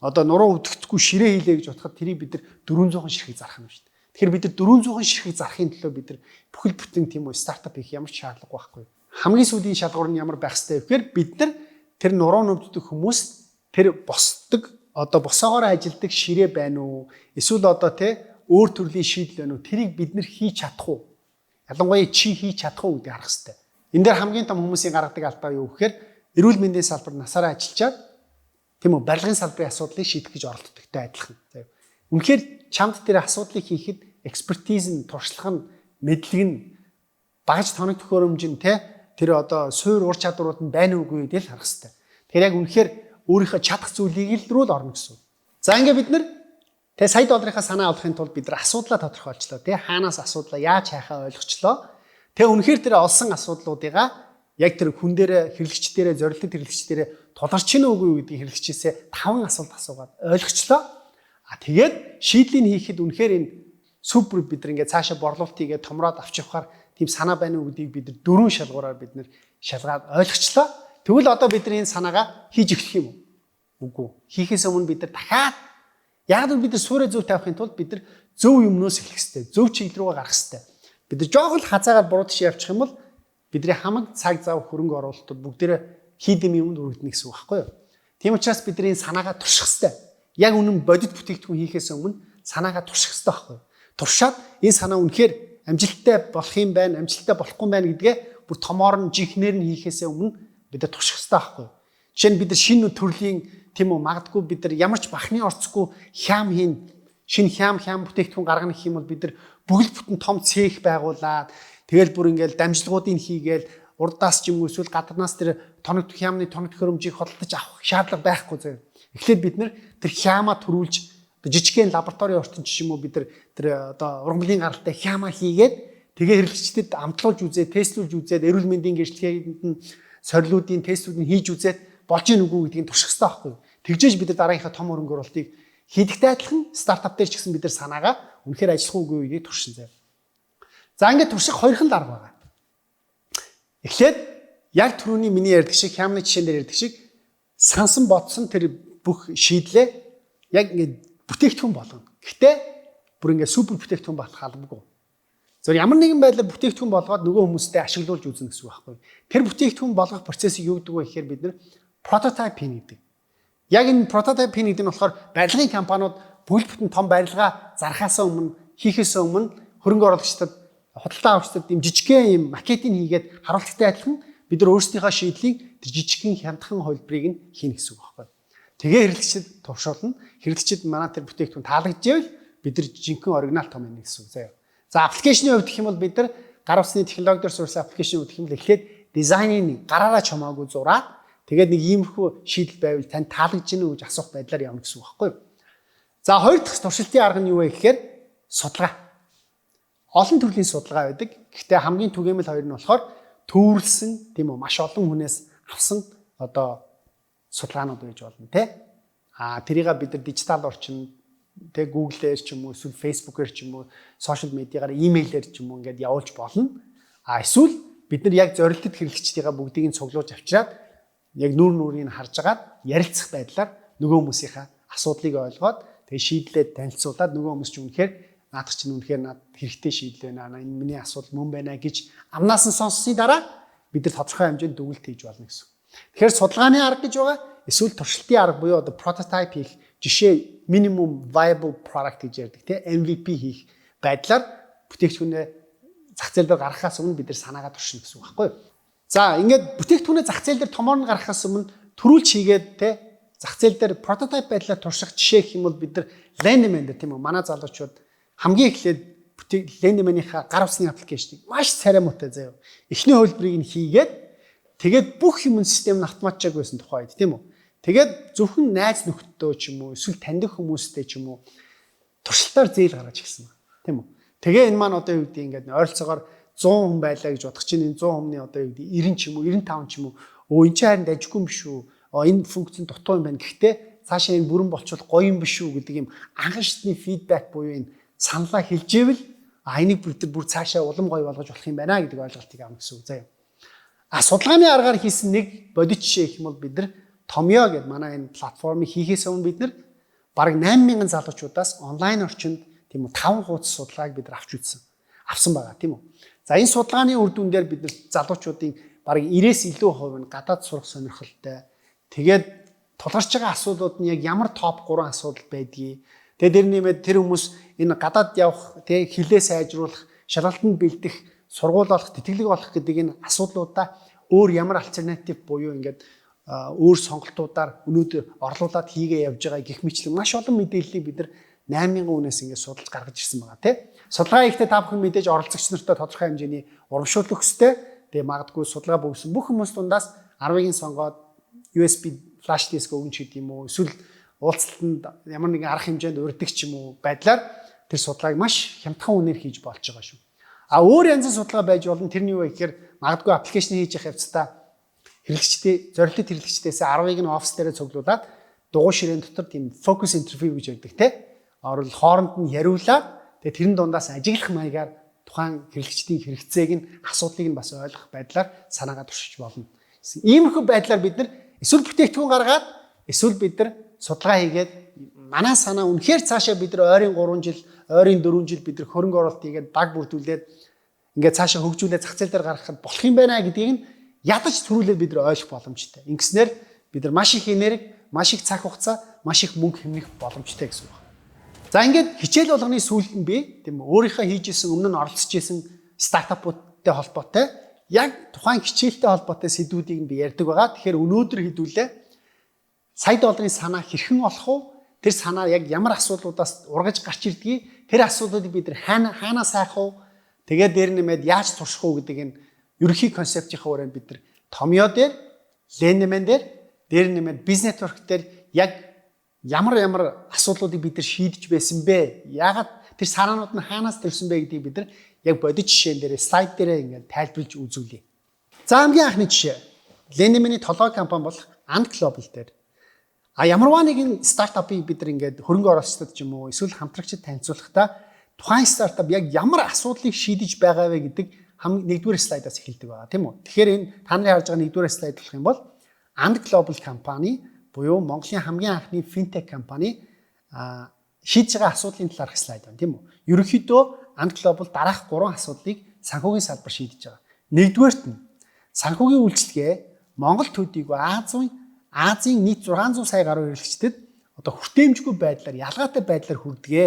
одоо нуруу өвдөгдөхгүй ширээ хийлээ гэж бодоход тэрийг бид нар 400 ширхэг зарах юм шүү дээ. Тэгэхээр бид нар 400 ширхэг зарахын төлөө бид нар бүхэл бүтэн, тийм үү, стартап хийх ямар ч шаардлага байхгүй. Хамгийн сүүлийн шалгуур нь ямар байх ёстой вэ гэхээр бид нар тэр нуруу өвддөг хүмүүст тэр босдог, одоо босоогоор ажилдаг ширээ байна уу? Эсвэл одоо, тий, өөр төрлийн шийдэл байна уу? Тэрийг бид нар хийж чадах уу? Ялангуяа чи хийж чадах уу гэдгийг харах хэрэгтэй. Энэ дээр хамгийн том хүмүүсийн гаргадаг алдаа юу гэхээр эрүүл мэндийн салбар насаараа ажиллачаад, тийм үү, барилгын салбарын асуудлыг шийдэх гэж оролддогтой адилхан. Үнэхээр чамд тэр асуудлыг хийхэд expertise нь, туршлага нь, мэдлэг нь, багаж тоног төхөөрөмж нь, те, тэр одоо суур ур чадварууд нь байна уугүй гэдгийг л харах хэрэгтэй. Тэгэхээр яг үнэхээр өөрийнхөө чадах зүйлийг л рүү л орно гэсэн. За, ингээд бид нар тэгээ сая долларынхаа санаа олохын тулд бид нар асуудлаа тодорхойлчлоо, тий, хаанаас асуудлаа яаж хайхаа ойлгочлоо. Тэгээ үнэхээр тэр олсон асуудлуудыгаа яг тэр хүн дээр, хэрэглэгч дээрээ, зорилттой хэрэглэгч дээрээ тулгарч гинэ үгүй юу гэдгийг хэрэглэгчээсээ таван асуулт асуугаад ойлгочлоо. А тэгээд шийдлийг хийхэд үнэхээр энэ супер бид нар ингээд цаашаа борлуулалт хийгээд томроод авч явахаар тийм санаа байна уу гэдгийг бид нар дөрвөн шалгуураар бид нар шалгаад ойлгочлоо. Тэгвэл одоо бид нар энэ санаагаа хийж эхлэх юм уу? Үгүй. Хийхээс өмнө бид нар дахиад, яг л бид нар суурь зөв тавихын тулд бид нар зөв юмнаас эхлэх хэрэгтэй. Зөв чиглэл рүүгээ гарах хэрэгтэй. Бид нар жоохон л хазаагаар буруу тийш явчих юм бол бидний хамаг цаг зав, хөрөнгө оруулалтууд бүгдээрээ хийдэм юмд үргэлдэнэ гэсэн үг байхгүй юу? Тийм учраас бидний энэ санаагаа турших хэрэгтэй. Яг үнэн бодит бүтээгдэхүүн хийхээс өмнө санаагаа турших хэрэгтэй байхгүй юу? Туршаад энэ санаа үнэхээр амжилттай болох юм байна, амжилттай болохгүй юм байна гэдгээ бүр томоор нь, жинхнээр нь хийхээс өмнө бид нар турших хэрэгтэй байхгүй юу? Жишээ нь бид нар шинэ төрлийн, тийм үү, магадгүй бид нар ямар ч бахны орцгүй хям хийн, шинэ хям хям бүтээгдэхүүн гаргана гэх юм бол бид нар бүгд бүтэн том цех байгуулад, тэгэл бүр ингээл дамжлагуудыг хийгээл, урдаас ч юм уу эсвэл гаднаас тэр тоног хямны тоног төхөөрөмжийг худалдаж авах шаардлага байхгүй заяа. Эхлээд бид нар тэр хямаа төрүүлж, жижигхэн лабораторийн орчин ч юм уу бид нар тэр одоо ургамлын гаралтай хямаа хийгээд, тэгээ хэрэглэгчдэд амтлуулж үзээ, тестлүүлж үзээд, эрүүл мэндийн гэрчлэгээнд нь сорилуудын тестүүдийг хийж үзээд болж гин үгүй гэдгийг турших хэрэгтэй байхгүй юу? Тэгжээж бид нар дараагийнхаа том хөрөнгө оруулалтыг хийдэгтэй адилхан стартап дээр ч гэсэн бид нар санаагаа үнэхээр ажиллах уугүй гэдгийг туршин заяа. За, ингээд турших хоёрхан л арга байгаа. Эхлээд яг түрүүний миний ярьдаг шиг, хямны жишээн дээр ярьдаг шиг, сансан бодсон тэр бүх шийдлээ яг ингээд бүтээгдэхүүн болгоно. Гэхдээ бүр ингээд супер бүтээгдэхүүн болох албагүй. Зөв ямар нэгэн байдлаар бүтээгдэхүүн болгоод нөгөө хүмүүстэй ашиглуулж үзнэ гэсэн үг байхгүй. Тэр бүтээгдэхүүн болгох процессыг юу гэдэг вэ гэхээр бид нар прототип хийнэ гэдэг. Яг энэ прототип хийнэ гэдэг нь болохоор барилгын компаниуд бүхэл бүтэн том барилгаа зархаас өмнө, хийхээс өмнө хөрөнгө оруулагчдад, худалдаа авагчдад юм жижигхэн юм макетыг хийгээд харуулттай адилхан бид нар өөрсдийнхөө шийдлийг тэр жижигхэн хямдхан хувилбарыг нь хийнэ гэсэн үг байхгүй. Тэгээ хэрэглэгчид туршуулна. Хэрэглэгчид манай тэр бүтээгдэхүүн таалагдчихвэл бид нар жинхэнэ оригинал том юм гэсэн үг заяа. За, application ы хувьд гэх юм бол бид нар гар утасны технологи дээр суурьсан application хувьд гэх юм бол эхлээд дизайныг гараараа чамаагүй зураад, тэгээд нэг иймэрхүү шийдэл байвал танд таалагдж гинэ үү гэж асуух байдлаар явна гэсэн үг байхгүй юу? За, хоёр дахь туршилтын арга нь юу вэ гэхээр судалгаа. Олон төрлийн судалгаа байдаг. Гэхдээ хамгийн түгээмэл хоёр нь болохоор төвөрлсөн, тийм үү, маш олон хүнээс авсан одоо судалгаанууд байж болно, тий. А тэрийг бид нар дижитал орчинд, тэ, Google-ээр ч юм уу, эсвэл Facebook-ээр ч юм уу, social media-гаар, имэйлээр ч юм уу ингээд явуулж болно. А эсвэл бид нар яг зорилтод хэрэглэгчдийнхаа бүгдийг нь цуглуулж авчираад, яг нүүр нүрийг нь харж агаад ярилцах байдлаар нөгөө хүмүүсийнхаа асуудлыг ойлгоод, тэгээ шийдлээ танилцуулаад, нөгөө хүмүүс ч үнэхээр наадах чинь үнэхээр над хэрэгтэй шийдэл байна. Энэ миний асуудал мөн байна гэж амнаас нь сонссны дараа бид нар тодорхой хэмжээнд дүгнэлт хийж болно гэсэн. Тэгэхээр судалгааны арга гэж байгаа. Эсвэл туршилтын арга буюу одоо прототип хийх, жишээ minimum viable product гэж ярьдаг, тийм, MVP хийх байдлаар бүтээгдэхүүнээ зах зээл дээр гаргахаас өмнө бид нар санаагаа туршина гэсэн үг байхгүй юу? За, ингээд бүтээгдэхүүнээ зах зээл дээр томоор нь гаргахаас өмнө төрүүлж хийгээд, те, зах зээл дээр прототип байдлаар турших жишээ гэх юм бол бид нар Landman дээр, тийм үү, манай залуучууд хамгийн эхлээд Landman-ийнхаа гар утасны application ыг маш царай муутай заяа. Эхний хувилбарыг нь хийгээд, тэгээд бүх юм систем нь автоматжааг байсан тухай үед, тийм үү? Тэгээд зөвхөн найз нөхдөдөө ч юм уу, эсвэл таньдаг хүмүүстэй ч юм уу туршилтаар зээл гаргаж ирсэн байна. Тийм үү? Тэгээ энэ маань одоо юу гэдэг, ингээд ойролцоогоор 100 хүн байлаа гэж бодох чинь энэ 100 хүмүүний одоо юу гэдэг 90 ч юм уу, 95 ч юм уу, өө, энэ чинь харин дажгүй юм шүү. Энэ функц нь дутуу юм байна. Гэхдээ Цаашаа энэ бүрэн болчвол гоё юм биш үү гэдэг юм анхан шатны feedback буюу энэ саналаа хэлжээвэл энийг бид нар бүр цаашаа улам гоё болгож болох юм байна гэдэг ойлголтыг авна гэсэн үг заяа. А судалгааны аргаар хийсэн нэг бодит жишээ гэх юм бол бид нар Томьёо гэдэг манай энэ платформыг хийхээс өмнө бид нар бараг 8000 залуучуудаас онлайн орчинд, тийм үү, 5 хуудас судалгааг бид нар авч үзсэн. Авсан байгаа, тийм үү. За, энэ судалгааны үр дүн дээр бид нар залуучуудын бараг 90-ээс илүү хувь нь гадаад сурах сонирхолтой. Тэгээд тулгарч байгаа асуудлууд нь яг ямар топ 3 асуудал байдгийг. Тэгээд тэр нэмээд тэр хүмүүс энэ гадаад явах, тэг хилээ сайжруулах, шалгалтанд бэлдэх, сургууль олох, тэтгэлэг олох гэдэг энэ асуудлуудаа өөр ямар альтернатив буюу ингээд өөр сонголтуудаар өнөөдөр орлуулад хийгээ явж байгаа гэх мэтлэн маш олон мэдээллийг бид нар 8000 хүнээс ингээд судалж гаргаж ирсэн байгаа, тий. Судалгаа хийхдээ та бүхэн мэдээж оролцогч нартай тодорхой хэмжээний урамшуулах ёстой. Тэгээ магадгүй судалгаа бөгсөн бүх хүмүүс дундаас 10-ыг нь сонгоод USB flash disk өгнө ч гэдэг юм уу, эсвэл уулзалтанд ямар нэгэн арга хэмжээнд урьдаг ч юм уу байдлаар тэр судалгааг маш хямдхан үнээр хийж болж байгаа шүү. А өөр янзын судалгаа байж болно. Тэр нь юу вэ гэхээр магадгүй application хийж явах явцдаа хэрэглэгчдээ, зорилттой хэрэглэгчдээс 10-ыг нь офис дээрээ цуглуулад дугуй ширээн дотор тийм focus interview гэж ярьдаг, те. Орол хооронд нь яриулаад, тэгээ тэрэн дундаас ажиглах маягаар тухайн хэрэглэгчдийн хэрэгцээг нь, асуудлыг нь бас ойлгох байдлаар санаагаа туршиж болно. Иймэрхүү байдлаар бид нар эсвэл бүтээгдэхүүн гаргаад, эсвэл бид нар судалгаа хийгээд манай санаа үнэхээр цаашаа бид нар ойрын 3 жил, ойрын 4 жил бид нар хөрөнгө оруулалт хийгээд, баг бүрдүүлээд, ингээд цаашаа хөгжүүлээд зах зээл дээр гаргахад болох юм байна гэдгийг нь ядаж төрүүлээд бид нар ойлгох боломжтой. Ингэснээр бид нар маш их энерги, маш их цаг хугацаа, маш их мөнгө хэмнэх боломжтой гэсэн үг. За, ингээд хичээл болгоны сүүлд нь би, тийм үү, өөрийнхөө хийж исэн, өмнө нь оролцож исэн стартапуудтай холбоотой, яг тухайн хичээлтэй холбоотой сэдвүүдийг нь би ярьдаг байгаа. Тэгэхээр өнөөдөр хэдүүлээ сая долларын санаа хэрхэн олох вэ? Тэр санаа яг ямар асуудлуудаас ургаж гарч ирдгийг, тэр асуудлуудыг бид нар хаана хаанаас хайх вэ? Тэгээд дээр нэмээд яаж турших уу гэдэг энэ ерөнхий концептийнхаа хүрээнд бид нар Томьёо дээр, LeanMN дээр, дээр нэмээд бизнес network дээр яг ямар ямар асуудлуудыг бид нар шийдэж байсан бэ? Яагаад тэр санаанууд нь хаанаас төрсөн бэ гэдгийг бид нар яг бодит жишээн дээр, слайд дээрээ ингээд тайлбарлаж үзүүлье. За, хамгийн анхны жишээ. LeanMN-ий толгой компани болох Ant Global дээр. А ямарваа нэгэн стартапыг бид нар ингээд хөрөнгө оруулагчдад ч юм уу эсвэл хамтрагчид танилцуулахдаа тухайн стартап яг ямар асуудлыг шийдэж байгаа вэ гэдэг нэгдүгээр слайдаас эхэлдэг байгаа, тийм үү. Тэгэхээр энэ та нарын харж байгаа нэгдүгээр слайд болох юм бол Ant Global компани буюу Монголын хамгийн анхны финтек компани шийдэж байгаа асуудлын талаарх слайд байна, тийм үү. Ерөнхийдөө Ant Global дараах гурван асуудлыг санхүүгийн салбар шийдэж байгаа. Нэгдүгээрт нь санхүүгийн үйлчилгээ Монгол төдийгүй Азийн нийт 600 сая гаруй хэрэглэгчдэд одоо хүртээмжгүй байдлаар, ялгаатай байдлаар хүрдэгэ.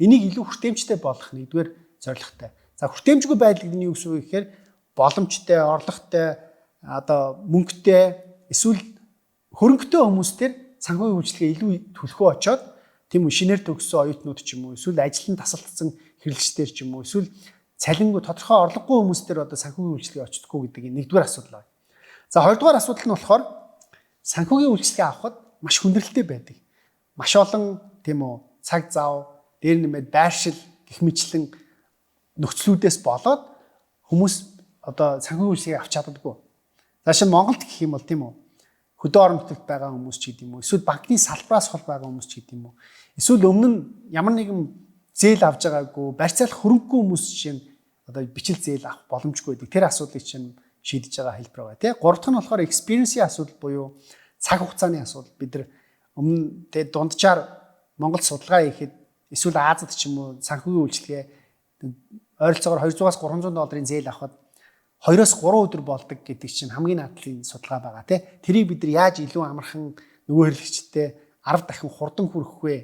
Энийг илүү хүртээмжтэй болгох нэгдүгээр зорилготой. За, хүртээмжгүй байдал гэдэг нь юу гэсэн үг гэхээр боломжтой, орлоготой, одоо мөнгөтэй эсвэл хөрөнгөтэй хүмүүс төр санхүүгийн үйлчилгээ илүү түлхүү очоод, тийм үү, шинээр төгссөн оюутнууд ч юм уу, эсвэл ажилд тасалдсан хэрэглэгчдэр ч юм уу, эсвэл цалингүй, тодорхой орлогогүй хүмүүс төр одоо санхүүгийн үйлчилгээ очдоггүй гэдэг энэ нэгдүгээр асуудал байна. За, хоёрдугаар асуудал нь болохоор санхүүгийн үйлчилгээ авахад маш хүндрэлтэй байдаг. Маш олон, тийм үү, цаг зав, дээр нэмээд байршил гэх мэтлэн нөхцлүүдээс болоод хүмүүс одоо санхүүгийн үйлчилгээг авч чаддаггүй. За, шинэ Монголд гэх юм бол, тийм үү, хөдөө орон нутагт байгаа хүмүүс ч гэдэг юм уу, эсвэл банкны салбараас хол байгаа хүмүүс ч гэдэг юм уу, эсвэл өмнө нь ямар нэгэн зээл авж байгаагүй, барьцаалах хөрөнгөгүй хүмүүс жишээ нь одоо бичил зээл авах боломжгүй байдаг. Тэр асуудлыг чинь шийдэж байгаа хэлбэр байгаа, тий. Гурав дахь нь болохоор experience-ийн асуудал буюу цаг хугацааны асуудал. Бид нар өмнө тэгээ дунджаар Монголд судалгаа хийхэд эсвэл Азад ч юм уу санхүүгийн үйлчилгээ ойролцоогоор 200-аас 300 долларын зээл авахад 2-оос 3 өдөр болдог гэдэг чинь хамгийн наадлын судалгаа байгаа, тий. Тэрийг бид нар яаж илүү амархан нөгөө хэрэглэгчтэй 10 дахин хурдан хүргэх вэ?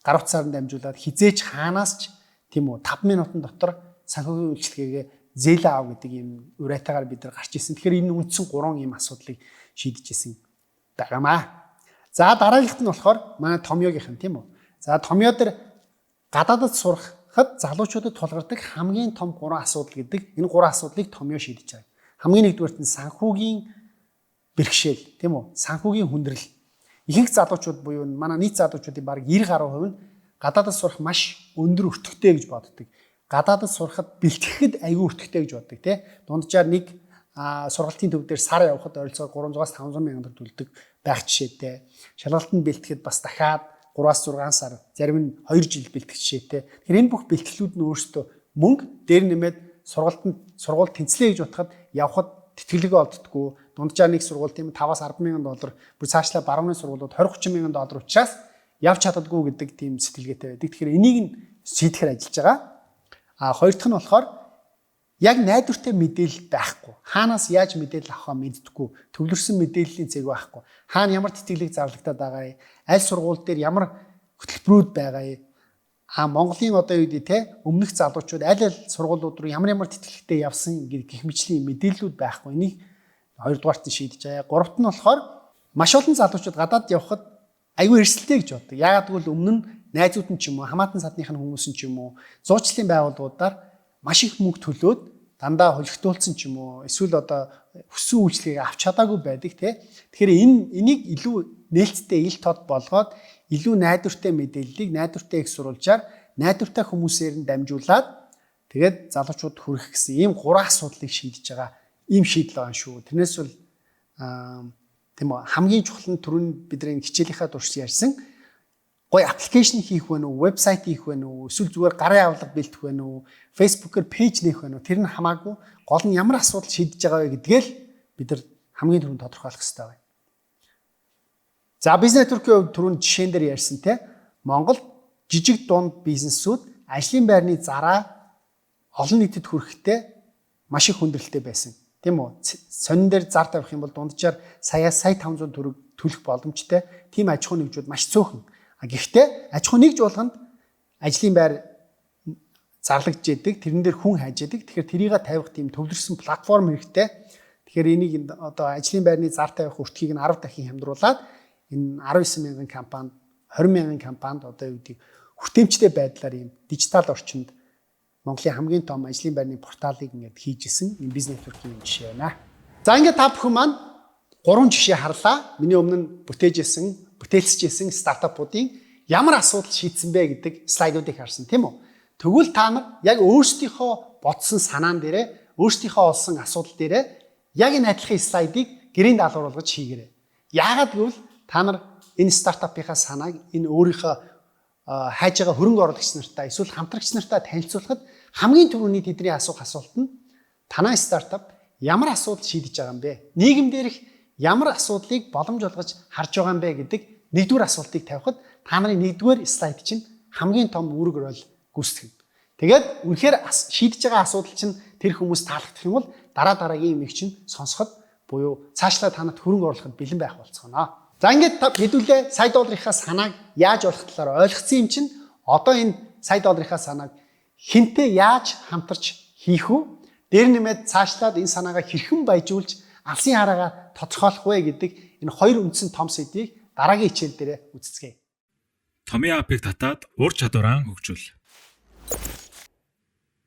Гар утсаар нь дамжуулаад хизээч хаанаас ч, тийм үү, 5 минутын дотор санхүүгийн үйлчилгээгээ зээл аав гэдэг ийм уриатайгаар бид нар гарч ирсэн. Тэгэхээр энэ үндсэн гурван ийм асуудлыг шийдэж исэн байгаамаа. За, дараагийнх нь болохоор манай Томьёогийнх нь, тийм үү. За, Томьёо дээр гадаадад сурахад залуучуудад тулгардаг хамгийн том гурван асуудал гэдэг энэ гурван асуудлыг Томьёо шийдэж байгаа. Хамгийн нэгдүгээрт нь санхүүгийн бэрхшээл, тийм үү? Санхүүгийн хүндрэл. Ихэнх залуучууд буюу манай нийт залуучуудын бараг 90 гаруй хувь нь гадаадад сурах маш өндөр өртөгтэй гэж боддог. Гадаадад сурахад бэлтгэхэд аюу өртөгтэй гэж боддог, тий. Дунджаар нэг Сургалтын төв дээр сар явхад ойролцоогоор 300-аас 500 мянган төгрөг төлдөг байх жишээтэй. Шалгалтанд бэлтгэхэд бас дахиад 3-6 сар, зарим нь 2 жил бэлтгэх жишээтэй. Тэгэхээр энэ бүх бэлтгэлүүд нь өөрсдөө мөнгө, дээр нэмээд сургалтанд сургууль тэнцлээ гэж бодоход явхад тэтгэлэг олддоггүй. Дунджаар нэг сургууль тийм 5-аас 10 мянган доллар, бүр цаашлаа барууны сургуулиуд 20 30 мянган доллар учраас явж чаддаггүй гэдэг тийм сэтгэлгээтэй байдаг. Тэгэхээр энийг нь шийдэхээр ажиллаж байгаа. А хоёр дахь нь болохоор яг найдвартай мэдээлэл байхгүй. Хаанаас яаж мэдээлэл авахаа мэддэггүй. Төвлөрсөн мэдээллийн цэг байхгүй. Хаана ямар тэтгэлэг зарлагдаад байгаа юм? Аль сургууль дээр ямар хөтөлбөрүүд байгаа юм? А Монголын одоо юу гэдэг те өмнөх залуучууд аль аль сургуулиуд руу ямар ямар тэтгэлэгтэй явсан гэх мэтлийн мэдээллүүд байхгүй. Энийг хоёрдугаарт нь шийдэж байгаа. Гуравт нь болохоор маш олон залуучууд гадаад явхад айгүй эрсдэлтэй гэж боддог. Яагаад гэвэл өмнө нь найзууд нь ч юм уу, хамаатан садныхын хүмүүс нь ч юм уу, зуучлалын байгууллагуудаар маш их мөнгө төлөөд дандаа хөлөгтүүлсэн ч юм уу, эсвэл одоо хүссэн үйлчлэгийг авч чадаагүй байдаг те. Тэгэхээр энийг илүү нээлттэй, ил тод болгоод илүү найдвартай мэдээллийг найдвартай их сурвалжаар найдвартай хүмүүсээр нь дамжуулаад тэгээд залуучууд хүрэх гэсэн ийм гурван асуудлыг шийдэж байгаа ийм шийдэл байгаа шүү. Тэрнээс бол тийм үү, хамгийн чухал нь түрүүн бидний хичээлийнхаа турш ярьсан гоё application хийх вэ нү, вебсайт хийх вэ нү, эсвэл зүгээр гарын авлага бэлтгэх вэ нү, Facebook-оор page нээх вэ нү, тэр нь хамаагүй, гол нь ямар асуудал шийдэж байгаа вэ гэдгээл бид нар хамгийн түрүүнд тодорхойлох хэрэгтэй байна. За, бизнес network-ийн хувьд түрүүн жишээн дээр ярьсан те, Монгол жижиг дунд бизнесүүд ажлын байрны зараа олон нийтэд хүрэхдээ маш их хүндрэлтэй байсан. Тийм үү? Сонин дээр зар тавих юм бол дунджаар саяас сая 500 төгрөг төлөх боломжтой. Тийм аж ахуй нэгжүүд маш цөөхөн. Гэхдээ аж ахуй нэгж болгонд ажлын байр зарлагдж яадаг. Тэрэн дээр хүн хайж яадаг. Тэгэхээр тэрийг тавих тийм төвлөрсөн платформ хэрэгтэй. Тэгэхээр энийг одоо ажлын байрны зар тавих өртгийг нь 10 дахин хямдруулаад энэ 19 мянган компанид, 20 мянган компанид одоо юу гэдгийг хүртээмжтэй байдлаар ийм дижитал орчинд Монголын хамгийн том ажлын байрны порталыг ингээд хийж исэн энэ бизнес network-ийн жишээ байна. За, ингээд та бүхэн маань гурван жишээ харлаа. Миний өмнө нь бүтээжсэн, бүтээлсэжсэн стартапуудын ямар асуудал шийдсэн бэ гэдэг слайдуудыг харсан, тийм үү? Тэгвэл та нар яг өөрсдийнхөө бодсон санаан дээрээ, өөрсдийнхөө олсон асуудал дээрээ яг энэ адилхан слайдыг гэрийн даалгавар болгож хийгээрэй. Яагаад гэвэл та нар энэ стартапынхаа санааг энэ өөрийнхөө хайж байгаа хөрөнгө оруулагч нартай эсвэл хамтрагч нартай танилцуулахад хамгийн түрүүний тэдний асуух асуулт нь танай стартап ямар асуудал шийдэж байгаа юм бэ? Нийгэм дээрх ямар асуудлыг боломж олгож харж байгаа юм бэ гэдэг нэгдүгээр асуултыг тавихад та нарын нэгдүгээр слайд чинь хамгийн том үүрэг роль гүйцэтгэв. Тэгээд үнэхээр шийдэж байгаа асуудал чинь тэр хүмүүс таалагдах юм бол дараа дараагийн юмыг чинь сонсоход буюу цаашлаа танад хөрөнгө оруулахад бэлэн байх болцгоно. За, ингээд хэдүүлээ сая долларынхаа санааг яаж олох талаар ойлгоцсон юм чинь одоо энэ сая долларынхаа санааг хэнтэй яаж хамтарч хийх вэ? Дээр нэмээд цаашлаад энэ санаагаа хэрхэн баяжуулж алсын хараагаа тодорхойлох вэ гэдэг энэ хоёр үндсэн том сэдвийг дараагийн хичээл дээр үздэцгээе. Томьёо app-ыг татаад ур чадвараа хөгжүүл.